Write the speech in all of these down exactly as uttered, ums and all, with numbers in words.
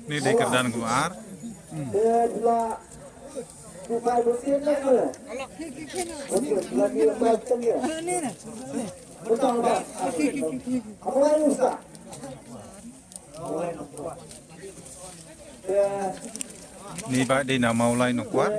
Ni dei kyrdan kumar. Ni ba dei na Mawlai Nongkwar.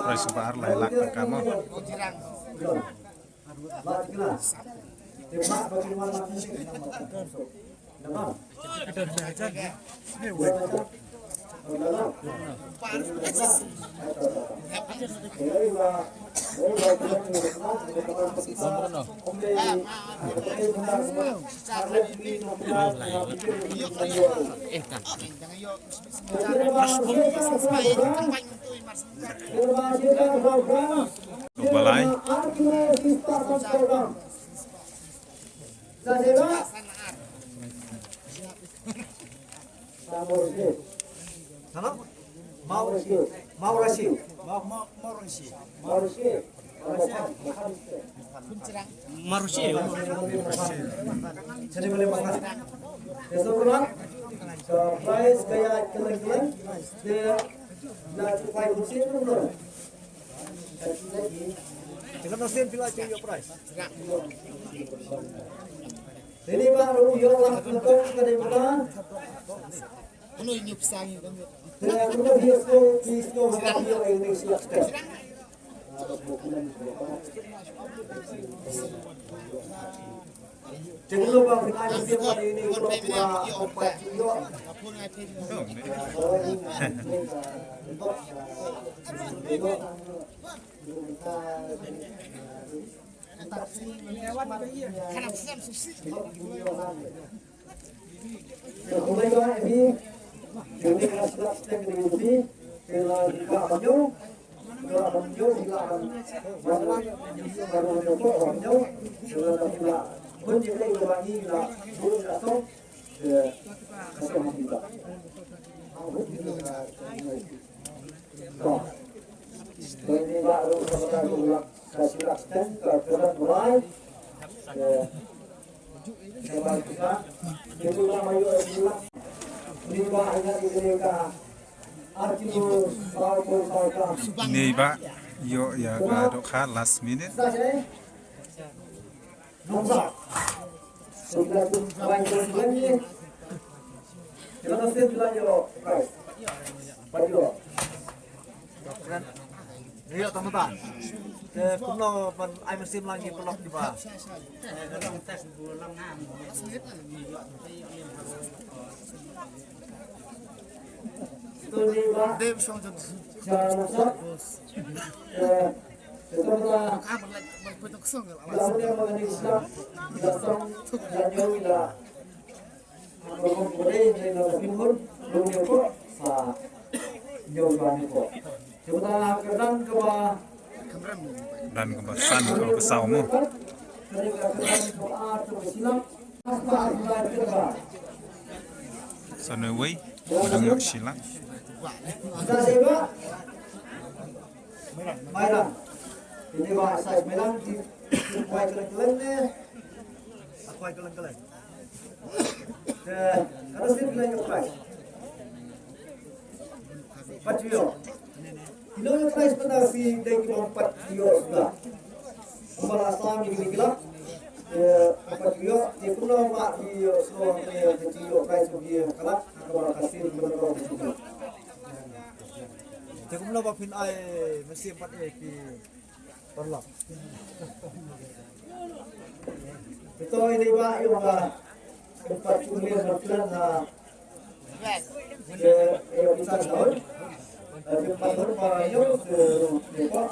Rai subar lai lak ka mo. Balai. Sana? Maurasi. Maurasi. Maurasi. Maurasi. Jadi boleh makan. Besok pulang. Surprise kayak keleng-keleng. Dia nak cukai musim tu. Jangan musim pila cukai price. Ini baru yolah kentong ka dei mata. Kano ini pisang ini kan? Kano hias ko, pis ko, haba hias ini siap. Jangan lupa kita siap ini ko pura opat kilo. Ni ba ïoh ïa ka dohkha last minute. Rio tamata. Te kumno ban ai mynsiem lang ïa ki paralok kiba. Dave Shongjon. Dan kaba san, kaba saw mo. Sa newei ba dang ïoh shi lak. Mailang. Ini ba sa mailang di kwai kelen kelen ne. Kwai kelen kelen. Te kada sip kelen ïoh kwai. Pat ïoh. Kino ïoh prize pynda phi dei ki bym pat ïoh shuwa. Kumba la sam ïa kine ki lak. Ïa, pat ïoh, ïa kumno ma ki ïoh shuwa, ïa ki ïoh prize ki ïoh ka lak, kumba la ka sien kumba la ka sien. Te kumno ba phin ai mynsiem pat ïa ki paralok. Te to ïa dei ba ïoh ba, ïoh pat kumne ba plan ha. Ïa, ïa, ïa, ïa, ïa, ïa, ïa,